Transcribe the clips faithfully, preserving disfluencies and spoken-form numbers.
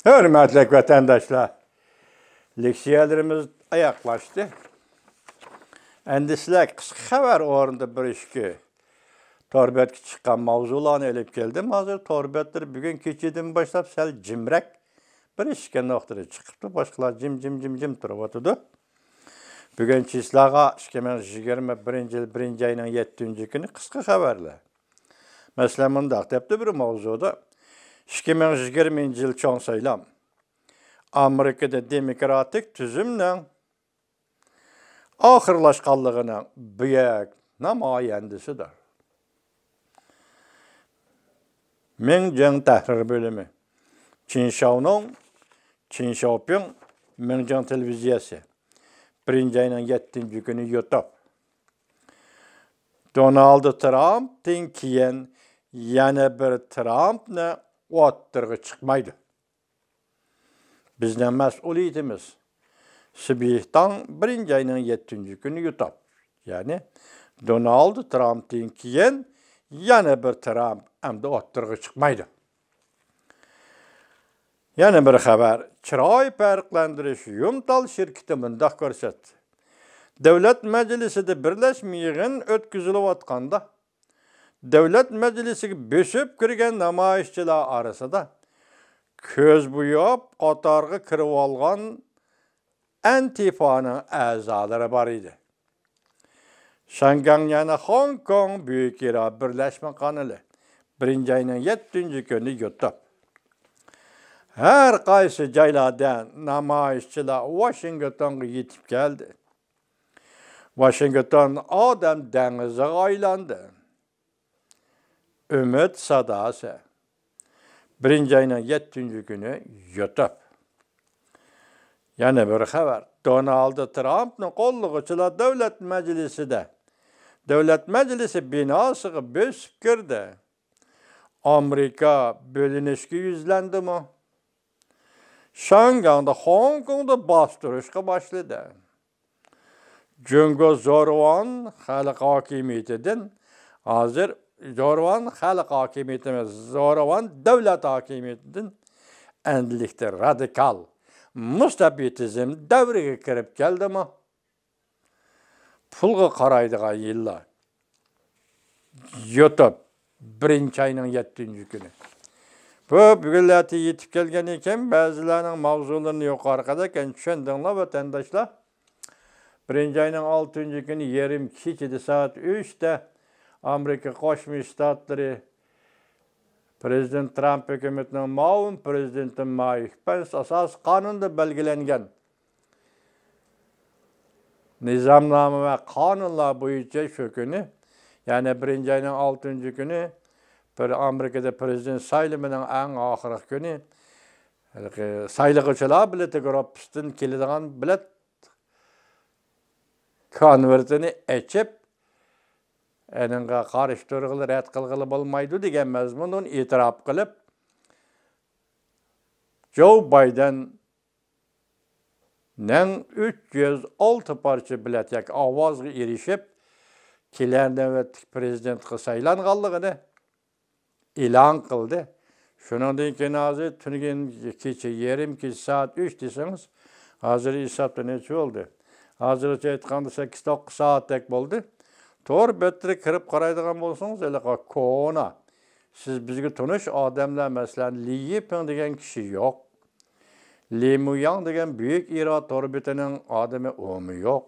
ھۆرمەتلىك ۋەتەنداشلار، لېكسىيەلىرىمىز ئاياغلاشتى. ئەمدى سىلەرگە قىسقا خەۋەر ئورنىدا بىر ئىككى تور بەتكە چىققان ماۋزۇلارنى ئېلىپ كەلدىم. ھازىر تور بەتلىرى بۈگۈن كېچىدىن باشلاپ سەل جىمرەك، بىر ئىككى نۇقتىدا چىقىپتۇ. باشقىلار جىم، جىم، جىم، جىم تۇرۇۋاتىدۇ. بۈگۈنكى سىلەرگە ئىككى مىڭ يىگىرمە بىرىنچى يىل بىرىنچى ئاينىڭ يەتتىنچى كۈنى قىسقا خەۋەرلەر. مەسىلەن، مۇنداق دەپتۇ بىر ماۋزۇدا، ئىككى مىڭ يىگىرمىنچى يىل چوڭ سايلام ئامېرىكىدا دېموكراتىك تۈزۈمنىڭ ئاخىرلاشقانلىقىنىڭ بۈيۈك نامايەندىسىدۇر. مىڭجىڭ تەھرىر بۆلۈمى. چىن شاۋنىڭ، چىن شاۋپىڭ، مىڭجىڭ تېلېۋىزىيەسى. بىرىنچى ئاينىڭ يەتتىنچى كۈنى يۇتۇپ. دونالد ترامپتىن كېيىن يەنە بىر ترامپنى ئوتتۇرىغا چىقمايدۇ. بىزنىڭ مەسئۇلىيىتىمىز. سىبىھتاڭ بىرىنچى ئاينىڭ يەتتىنچى كۈنى يۇتۇپ. يەنى دونالد ترامپتىن كېيىن يەنە بىر ترامپ ئەمدى ئوتتۇرىغا چىقمايدۇ. يەنە بىر خەۋەر. چىراي پەرقلەندۈرۈش يۇمتال شىركىتى مۇنداق كۆرسەتتى. دۆلەت مەجلىسىدە بىرلەشمە يىغىن ئۆتكۈزۈلۈۋاتقاندا، دۆلەت مەجلىسىگە بۆسۈپ كىرگەن نامايىشچىلار ئارىسىدا كۆز بوياپ قاتارغا كىرىۋالغان ئەنتىفانىڭ ئەزالىرى بار ئىدى. شياڭگاڭ يەنە خوڭكوڭ بۈيۈك ئىرا بىرلەشمە قانىلى بىرىنچى ئاينىڭ يەتتىنچى كۈنى يۇتۇپ. ھەر قايسى جايلاردىن نامايىشچىلار ۋاشىنگتونغا يېتىپ كەلدى. ۋاشىنگتون ئادەم دېڭىزىغا ئايلاندى. ئۈمىد ساداسى. بىرىنچى ئاينىڭ يەتتىنچى كۈنى يۇتۇپ. يەنە بىر خەۋەر. دونالد ترامپنى قوللىغۇچىلار دۆلەت مەجلىسىدە، دۆلەت مەجلىسى بىناسىغا بۆسۈپ كىردى. ئامېرىكا بۆلۈنۈشكە يۈزلەندىمۇ؟ شياڭگاڭدا، خوڭكوڭدا باستۇرۇشقا باشلىدى. جۇڭگو زورۋان خەلق ھاكىمىيىتىدىن، ھازىر زورۋان خەلق ھاكىمىيىتى ئەمەس، زورۋان دۆلەت ھاكىمىيىتىدىن ئەمدىلىكتە رادىكال مۇستەبىتىزم دەۋرىگە كىرىپ كەلدىمۇ؟ پۇلغا قارايدىغان يىللار. يۇتۇپ، بىرىنچى ئاينىڭ يەتتىنچى كۈنى. بۇ بۈگۈنلەردە يېتىپ كەلگەن ئىكەن، بەزىلەرنىڭ ماۋزۇلىرىنى يۇقىرىقىدەك ئەنە چۈشەندىڭلار، ۋەتەنداشلار. بىرىنچى ئاينىڭ ئالتىنچى كۈنى يېرىم كېچىدە سائەت ئۈچتە ئامېرىكا قوشما شتاتلىرى پرېزىدېنت ترامپ ھۆكۈمىتىنىڭ مۇئاۋىن پرېزىدېنتى مايك پېنس ئاساسىي قانۇندا بەلگىلەنگەن نىزامنامە ۋە قانۇنلار بويىچە شۇ كۈنى، يەنى بىرىنچى ئاينىڭ ئالتىنچى كۈنى، بىر ئامېرىكىدا پرېزىدېنت سايلىمىنىڭ ئەڭ ئاخىرقى كۈنى، ھېلىقى سايلىغۇچىلار بېلىتى گۇرۇپپىسىدىن كېلىدىغان بېلەت كونۋېرتىنى ئېچىپ، ئېنىڭغا قارشى تۇرغىلى، رەت قىلغىلى بولمايدۇ دېگەن مەزمۇننى ئېتىراپ قىلىپ، جو بايدېن نىڭ ئۈچ يۈز ئالتە پارچە بېلەت ياكى ئاۋازغا ئېرىشىپ، كېلەر نۆۋەتلىك پرېزىدېنتقا سايلانغانلىقىنى ئېلان قىلدى. شۇنىڭدىن كېيىن ھازىر تۈنۈگۈن كېچە، يېرىم كېچە سائەت ئۈچ دېسىڭىز، ھازىر ھېسابتا نەچچە بولدى؟ ھازىرغىچە ئېيتقاندا سەككىز، توققۇز سائەتتەك بولدى. تور بەتلىرىگە كىرىپ قارايدىغان بولسىڭىز، ھېلىقى كونا، سىز بىزگە تونۇش ئادەملەر، مەسىلەن، لى يىپىڭ دېگەن كىشى يوق. لى مۇياڭ دېگەن بۈيۈك ئىرا تور بېتىنىڭ ئادىمى، ئۇمۇ يوق.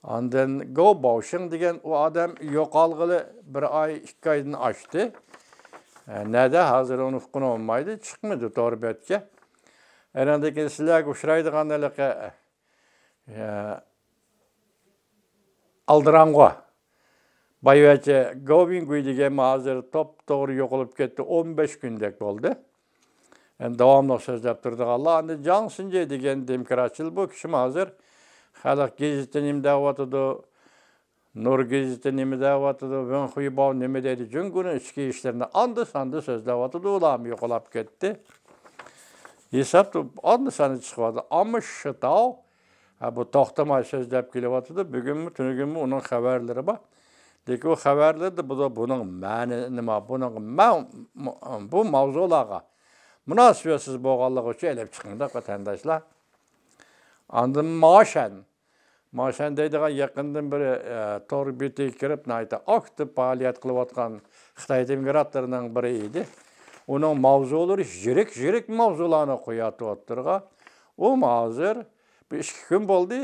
ئاندىن گو باۋشىڭ دېگەن ئۇ ئادەم يوقالغىلى بىر ئاي، ئىككى ئايدىن ئاشتى. ئە، نەدە ھازىر ئۇنى ئۇققىنى بولمايدۇ، چىقمىدى تور بەتكە. ئەنەندىن كېيىن سىلەرگە ئۇچرايدىغان ھېلىقى، ئە، ئالدىراڭغۇ بايۋەچچە گاۋ ۋېنگۇي دېگەن ھازىر توپتوغرا يوقىلىپ كەتتى، ئون بەش كۈندەك بولدى. ئەمدى داۋاملىق سۆزلەپ تۇرىدىغانلار، ئاندىن جاڭ سىنجې دېگەن دېموكراتچىل، بۇ كىشىمۇ ھازىر خەلق گېزىتى نېمە دەۋاتىدۇ، نۇر گېزىتى نېمە دەۋاتىدۇ، ۋېنخۇيباۋ نېمە دەيدۇ، جۇڭگونىڭ ئىچكى ئىشلىرىنى ئاندا-ساندا سۆزلەۋاتىدۇ، ئۇلارمۇ يوقىلاپ كەتتى. ھېسابتا ئاندا-ساندا چىقىۋاتىدۇ. ئەمما شىتاۋ ھە، بۇ توختىماي سۆزلەپ كېلىۋاتىدۇ. بۈگۈنمۇ، تۈنۈگۈنمۇ ئۇنىڭ خەۋەرلىرى بار. لېكىن ئۇ خەۋەرلەردە بۇ، بۇنىڭ مەنە نېمە، بۇنىڭ مە-، بۇ ماۋزۇلارغا، مۇناسىۋەتسىز بولغانلىقى ئۈچۈن ئېلىپ چىقىلدى، ۋەتەنداشلار. ئاندىن ماشەن. ماشەن دەيدىغان يېقىندىن بېرى، ئە، تور بېتىگە كىرىپ، ناھايىتى ئاكتىپ پائالىيەت قىلىۋاتقان خىتاي دېموكراتلىرىنىڭ بىرى ئىدى. ئۇنىڭ ماۋزۇلىرى يىرىك-يىرىك ماۋزۇلارنى قوياتتى ئوتتۇرىغا. ئۇمۇ ھازىر بىر ئىككى كۈن بولدى.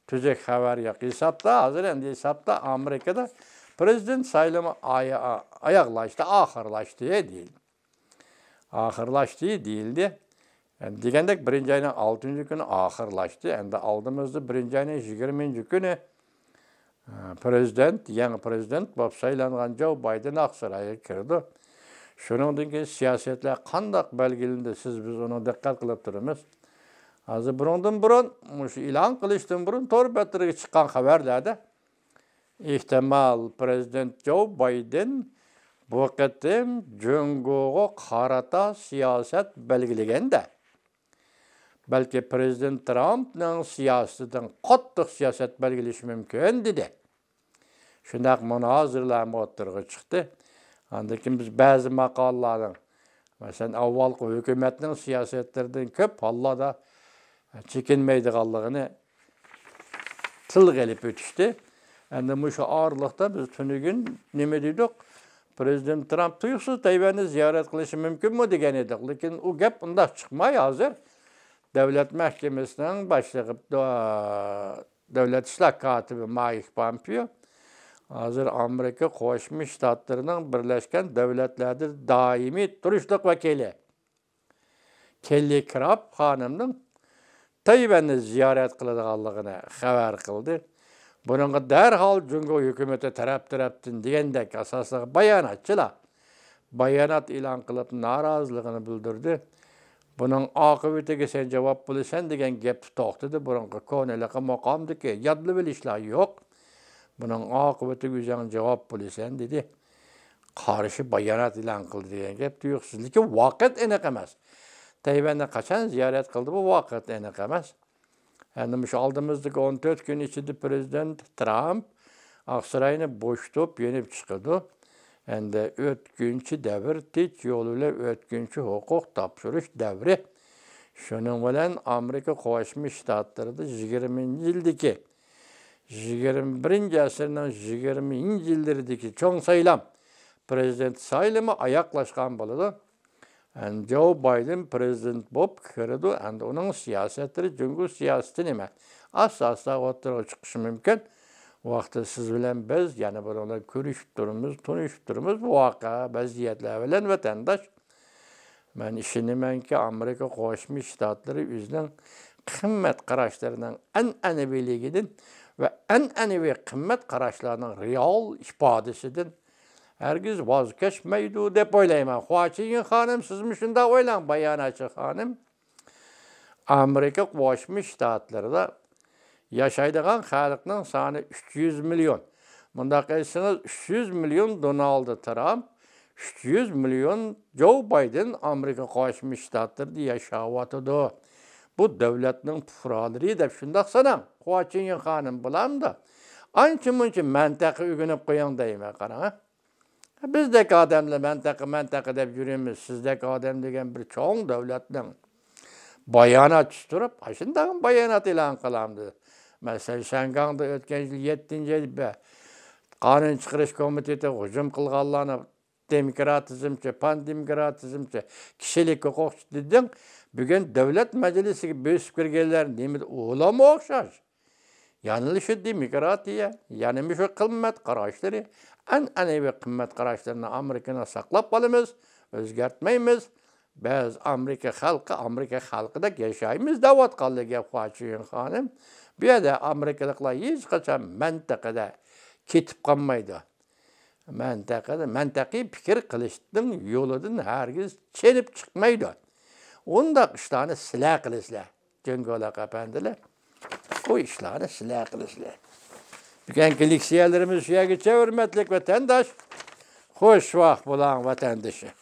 تۈزۈك خەۋەر يوق. ھېسابتا، ھازىر ئەمدى ھېسابتا ئامېرىكىدا پرېزىدېنت سايلىمى ئايا-، ئاياغلاشتى، ئاخىرلاشتى دېيىلدى. ئاخىرلاشتى دېيىلدى. دېگەندەك، بىرىنچى ئاينىڭ ئالتىنچى كۈنى ئاخىرلاشتى. ئەمدى ئالدىمىزدا بىرىنچى ئاينىڭ يىگىرمىنچى كۈنى، ئە، پرېزىدېنت، يېڭى پرېزىدېنت بولۇپ سايلانغان جو بايدېن ئاقسارايغا كىرىدۇ. شۇنىڭدىن كېيىن سىياسەتلەر قانداق بەلگىلىنىدۇ، سىز، بىز ئۇنى دىققەت قىلىپ تۇرىمىز. ھازىر بۇنىڭدىن بۇرۇن، مۇشۇ ئېلان قىلىشتىن بۇرۇن تور بەتلىرىگە چىققان خەۋەرلەردە، ئېھتىمال، پرېزىدېنت جو بايدېن بۇ قېتىم جۇڭگوغا قارىتا سىياسەت بەلگىلىگەندە، بەلكى پرېزىدېنت ترامپنىڭ سىياسىتىدىن قاتتىق سىياسەت بەلگىلىشى مۇمكىن، دېدى. شۇنداق مۇنازىرىلەرمۇ ئوتتۇرىغا چىقتى. ئاندىن كېيىن بىز بەزى ماقالىلەرنىڭ، مەسىلەن، ئاۋۋالقى ھۆكۈمەتنىڭ سىياسەتلىرىدىن كۆپ ھاللاردا چېكىنمەيدىغانلىقىنى تىلغا ئېلىپ ئۆتۈشتى. ئەمدى مۇشۇ ئارىلىقتا بىز تۈنۈگۈن نېمە دېدۇق؟ پرېزىدېنت ترامپ تۇيۇقسىز تەيۋەننى زىيارەت قىلىشى مۇمكىنمۇ دېگەن ئىدۇق. لېكىن ئۇ گەپ ئۇنداق چىقماي، ھازىر دۆلەت مەھكىمىسىنىڭ باشلىقى، دۆلەت ئىشلار كاتىپى مايك پامپېئو ھازىر ئامېرىكا قوشما شتاتلىرىنىڭ بىرلەشكەن دۆلەتلەردە دائىمىي تۇرۇشلۇق ۋەكىلى كېللى كراپ خانىمنىڭ تەيۋەننى زىيارەت قىلىدىغانلىقىنى خەۋەر قىلدى. بۇنىڭغا دەرھال جۇڭگو ھۆكۈمىتى تەرەپ-تەرەپتىن دېگەندەك ئاساسلىق باياناتچىلار بايانات ئېلان قىلىپ نارازىلىقىنى بىلدۈردى. بۇنىڭ ئاقىۋىتىگە سەن جاۋاب بولىسەن دېگەن گەپتە توختىدى. بۇرۇنقى كونا ھېلىقى مۇقامدىكى يادلىۋېلىشلار يوق. بۇنىڭ ئاقىۋىتىگە ئۆزۈڭ جاۋاب بولىسەن، دېدى. قارشى بايانات ئېلان قىلدى دېگەن گەپ تۇيۇقسىز. لېكىن ۋاقىت ئېنىق ئەمەس. تەيۋەننى قاچان زىيارەت قىلدى، بۇ ۋاقىت ئېنىق ئەمەس. ئەمدى مۇشۇ ئالدىمىزدىكى ئون تۆت كۈن ئىچىدە پرېزىدېنت ترامپ ئاقساراينى بوشىتىپ يېنىپ چىقىدۇ. ئەمدى ئۆتكۈنچى دەۋر تىنچ يولى بىلەن ئۆتكۈنچى ھوقۇق تاپشۇرۇش دەۋرى. شۇنىڭ بىلەن ئامېرىكا قوشما شتاتلىرىدا يىگىرمىنچى يىلدىكى، يىگىرمە بىرىنچى ئەسىرنىڭ يىگىرمىنچى يىللىرىدىكى چوڭ سايلام، پرېزىدېنت سايلىمى ئاياغلاشقان بولىدۇ. ئەمدى جو بايدېن پرېزىدېنت بولۇپ كىرىدۇ. ئەمدى ئۇنىڭ سىياسەتلىرى، جۇڭگو سىياسىتى نېمە؟ ئاستا-ئاستا ئوتتۇرىغا چىقىشى مۇمكىن. ۋاقتىدا سىز بىلەن بىز يەنە بۇنىڭ بىلەن كۆرۈشۈپ تۇرىمىز، تونۇشۇپ تۇرىمىز بۇ ۋەقە، ۋەزىيەتلەر بىلەن، ۋەتەنداش. مەن ئىشىنىمەنكى، ئامېرىكا قوشما شتاتلىرى ئۆزىنىڭ قىممەت قاراشلىرىنىڭ ئەنئەنىۋىلىكىدىن ۋە ئەنئەنىۋى قىممەت قاراشلارنىڭ رېئال ئىپادىسىدىن ھەرگىز ۋاز كەچمەيدۇ دەپ ئويلايمەن. خۇا چىيىن خانىم، سىزمۇ شۇنداق ئويلاڭ، باياناتچى خانىم. ئامېرىكا قوشما شتاتلىرىدا ياشايدىغان خەلقنىڭ سانى ئۈچ يۈز مىليون. مۇنداق ئېيتسىڭىز، ئۈچ يۈز مىليون دونالد ترامپ، ئۈچ يۈز مىليون جو بايدېن ئامېرىكا قوشما شتاتلىرىدا ياشاۋاتىدۇ. بۇ دۆلەتنىڭ پۇقرالىرى دەپ شۇنداق ساناڭ. خۇا چىيىن خانىم، بولامدۇ؟ ئانچە-مۇنچە مەنتىقە ئۆگىنىپ قويۇڭ دەيمەن، قاراڭ. بىزدەك ئادەملەر مەنتىقە، مەنتىقە دەپ يۈرىمىز. سىزدەك ئادەم دېگەن بىر چوڭ دۆلەتنىڭ باياناتچىسى تۇرۇپ، ئاشۇنداق بايانات ئېلان قىلامدۇ؟ مەسىلەن، شياڭگاڭدا ئۆتكەن يىل يەتتىنچى ئايدا بە-، قانۇن چىقىرىش كومىتېتىغا ھۇجۇم قىلغانلارنى دېموكراتىزمچى، پان دېموكراتىزمچى، كىشىلىك ھوقۇقچى دېدىڭ. بۈگۈن دۆلەت مەجلىسىگە بۆسۈپ كىرگەنلەر نېمە، ئۇلارمۇ ئوخشاش. يەنىلا شۇ دېموكراتىيە، يەنىمۇ شۇ قىممەت قاراشلىرى، ئەنئەنىۋى قىممەت قاراشلىرىنى ئامېرىكىنى ساقلاپ قالىمىز، ئۆزگەرتمەيمىز. بىز ئامېرىكا خەلقى، ئامېرىكا خەلقىدەك ياشايمىز دەۋاتقانلىقى گەپ خۇا چىيىن خانىم. بۇ يەردە ئامېرىكىلىقلار ھېچقاچان مەنتىقىدە كېتىپ قالمايدۇ. مەنتىقىدە، مەنتىقىي پىكىر قىلىشنىڭ يولىدىن ھەرگىز چېنىپ چىقمايدۇ. ئۇنداق ئىشلارنى سىلەر قىلىسىلەر، جۇڭگولۇق ئەپەندىلەر. ئۇ ئىشلارنى سىلەر قىلىسىلەر. بۈگۈنكى لېكسىيەلىرىمىز شۇ يەرگىچە، ھۆرمەتلىك ۋەتەنداش. خوش ۋاقىت بولۇڭ، ۋەتەندىشىم.